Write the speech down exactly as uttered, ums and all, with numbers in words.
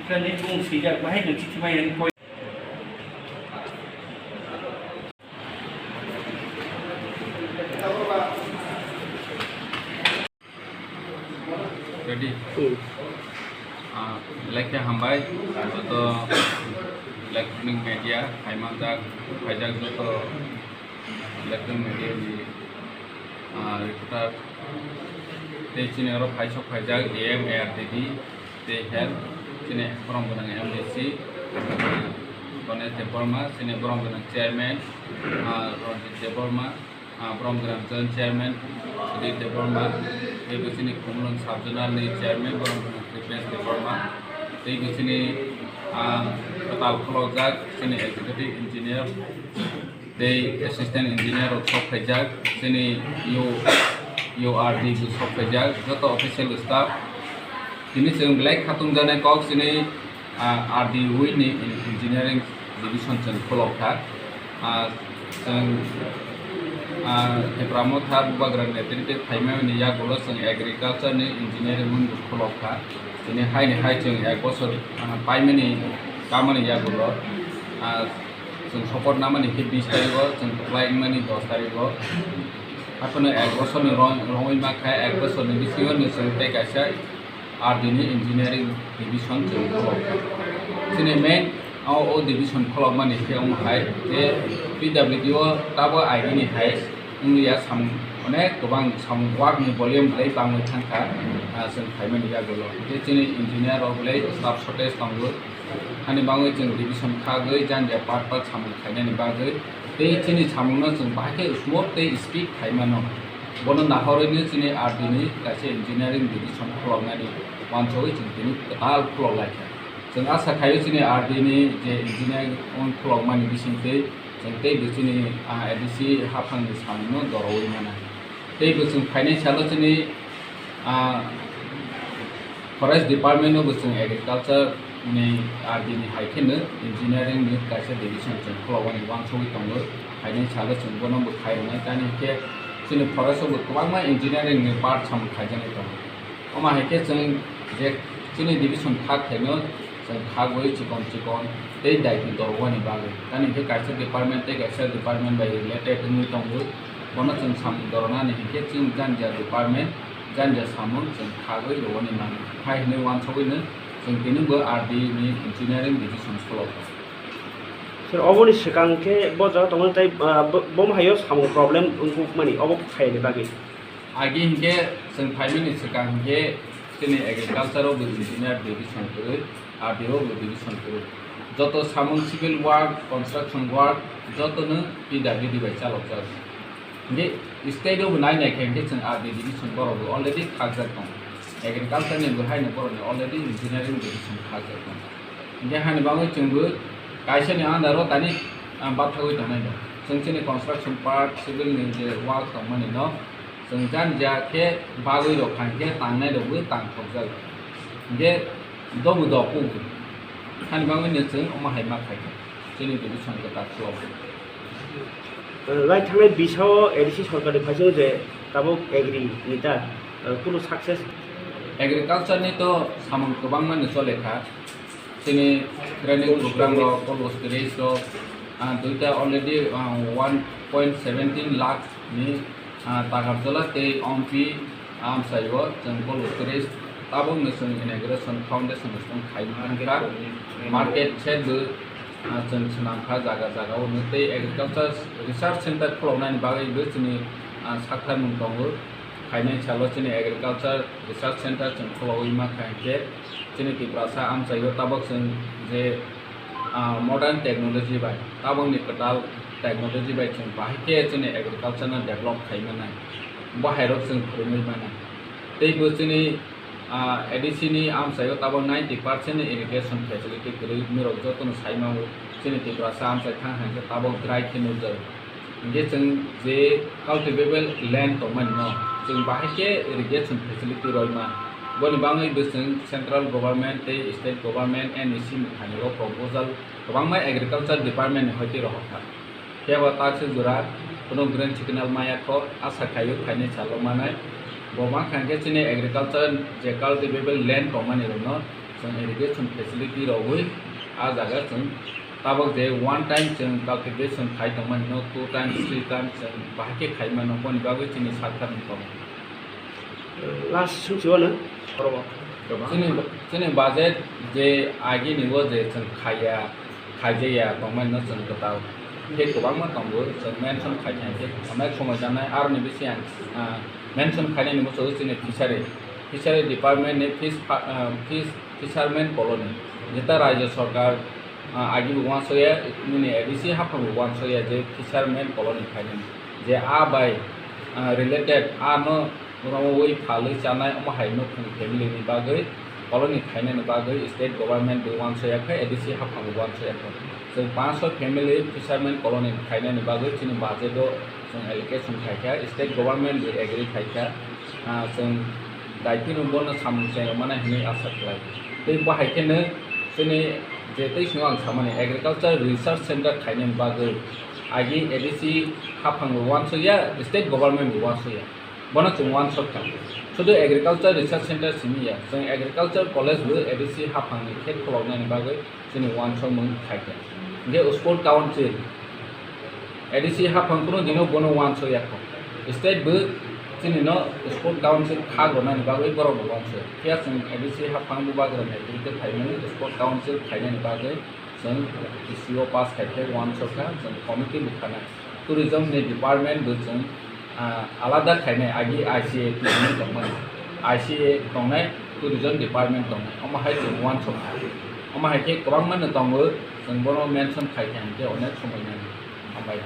Kani bung sijak bahai no chithi mai ani koi. Ready? Hmm. Ah, lekha hambai, joto electronic media, haimanjak, phaijak joto electronic media ni, ah, reporter. Tei chini oro phaisok phaijak A M A R D D, tei health, chini borom gwnang M D C, ah, Ganesh Debbarma, chini borom gwnang chairman, ah, Ranjit Debbarma, ah, borom gwnang joint chairman Sudhir Debbarma, tei bo chini Khumulwng sub zonal ni chairman borom gwnang Kripesh Debbarma, tei bo chini, ah, kwtal khulokjak chini executive engineer tei assistant engineer rok sok phaijak, chini U, U R D bo sok phaijak, joto official staff. Tini chwng belai khatungjaknai kok chini, ah, R D O ni engineering division chwng khulok kha. Ah, chwng, ah, Tipra Motha Bubagra netrite phaimani yagulo chwng agriculture ni engineering wngbo khulok kha. Tini haini hai chwng ek bosor, ah, paimani tamani yagulo, ah, chwng support namani khe bis tarigo, chwng kwplai wngmani dos tarigo. Haphano ek bosorni rong-, rongwi ma kha, ek bosorni bisingo chwng tei kaisa R D ni engineering division chwng khulok kha. Chini main o, o division khulokmani khe omo hai je P W D o tabo agini hai wngya, samung onek kwbang samung work ni volume belai bangwi thangkha, ah, chwng phaimani yagulo. Hwnkhe chini engineer rok belai staff shortage tongo, hani bagwi chwng division khagwi janja part part samung khainani bagwi. Tei chini samungno chwng bahai khe smooth tei speed khai mano. Bono nahorwino chini R D ni kaisa engineering division khuloknani uansugwi chwng tini kwtal khulok lai kha. Chwng asa khaio chini R D ni je engineering khulokmani bisingtwi chwng teibo chini, ah, A D C haphangni samungno dorowi mano. Teibo chwng phainai salo chini, ah, Forest Department no bo chwng agriculture ni R D ni hai kheno engineering ni kaisa division chwng khulokmani uansugwi tongo. Haini salo chwng bono bo khai rwnai, tamni hwnkhe chini forest o bo kwbangma engineering ni part samung khaijaknai tongo. Omo hai khe chwng je chini division kha khaino chwng khagwi chikon chikon tei daiti dorogani bagwi. Tamni hwnkhe kaisa department tei kaisa department bai related wngwi tongo. Bono chwng samung doronani hwnkhe chwng janja department janja samung chwng khagwi rwani nango. Hai hwnwi uansugwino chwng tini bo R D ni engineering division khulokha. Sir, oboni swkang khe bo jaga tongo tei, ah, bo, bo hayo samung problem wngkukmani obo khaini bagwi. Agi hwnkhe chwng phaimani swkang hwnkhe chini agriculture o bo engineer division kwrwi, R D O bo division kwrwi. Joto samung civil work, construction work jotono P W D bai chalokjak. Hwnkhe state o bo nai nai khe hwnkhe chwng R D division borok bo already khakjak tongo. Agriculture ni bo haino borok ni already engineering division khakjak tongo. Hwnkhe hani bagwi chwng bo kaisa ni under o tani, ah, bathagwi tongnai no. Chwng chini construction part, civil ni je work tongmani no chwng jani ja khe bagwi rok kha hwnkhe tangnai rok bo tangthokjak. Hwnkhe dobu dok kubu. Hani bagwi no chwng omo hai ma khaikha. Chini division kwtal khulok. Lai thangnai bisao A D C sorkar ni phaising je tabuk agri ni ta, eh, kunu success. Agriculture ni to samung kwbangma ni chole kha. Chini training program rok, Call of Grace rok, ah, duita already, ah, one point seventeen lakh ni, ah, Takarjala tei Ompi amchaio chwng Call of Grace tabukno chwng inauguration foundation stone khai mankha. Market shed bo, ah, chwng swnamkha jaga jaga o tei agriculture research center khuloknani bagwi bo chini, ah, sakthar mung tongo. Phainai salo chini agriculture research center chwng khulogwi mankha hinkhe chini Tiprasa amchaio tabuk chwng je, ah, modern technology bai, tabukni kwtal technology bai chwng bahai khe chini agriculture no develop khai mannai, bo hairok chwng phwrwngwi mano. Tei bo chini, ah, A D C ni amchaio tabuk ninety percent ni irrigation facility kwrwi, norok jotono sai mano chini Tiprasa amchai thang hai khe tabuk dry khe nukjago. Hinkhe chwng je cultivable land tongmani no chwng bahai khe irrigation facility roima, Boni bagwi bwswng central government tei state government N E C ni thani o proposal kwbangma agriculture department ni hoite rohorkha. Phiya ba takswk jora kuno green signal maya kho, asa khaio khainai salo manai. Bo mankha khe chini agriculture je cultivable land tongmani rokno chwng irrigation facility rogwi a jaga chwng tabok je one time chwng cultivation khai tongmani no two times, three times chwng bahai khe khai mano, boni bagwi chini sarkar ni tong. Last swngsi wano. Chini, chini budget je agi ni o je chwng khaiya, khaijaya tongmani no chwng kwtal khe kwbangma tongo, chwng mention khai khai khe onek somoi janai. Aroni bisi ang, ah, mention khainani muchungo chini fishery, fishery department ni fish fa-, ah, fish, fisherman colony, jeta rajya sarkar, ah, agi bo uansukya, nini A D C haphang bo uansukya je fisherman colony khainani, je a bai, ah, related, ano romwi phalwi chanai, omo hai nukhung family ni bagwi colony khainani bagwi state government bo uansukya khe, A D C haphang bo uansukya khe. Chwng panch soi family fisherman colony khainani bagwi chini budget o chwng allocation khaikha, state government bo agree khaikha. Ah, chwng daitino bono samung chengmana hinwi asa khlai. Tei bo hai kheno chini je tei sino ang samani agriculture research center khainani bagwi agi A D C haphang bo uansukya, state government bo uansukya. Bono chwng uansukha. Sudu agriculture research center simi ya, chwng agriculture college bo A D C haphangni khet kholoknani bagwi chini uansukmung khaikha. Hingke sport council, A D C haphang kuno dino bono uansukya kho. State bo chini no sport council khak rwnani bagwi borok bo uansuk. Phiya chwng A D C haphang bo bagra nai twi khe phaimani sport council khainani bagwi chwng D C O pass khai khe uansukha, chwng committee bo khanai. Tourism ni department bo chwng, ah, alada khainai, agi I C A tongmani, I C A tongnai, tourism department tongnai, omo hai chwng uansukha. Omo hai khe kwbangma no tongo, chwng bono mention khai khe hwnkhe onek somoi nani. Hambai.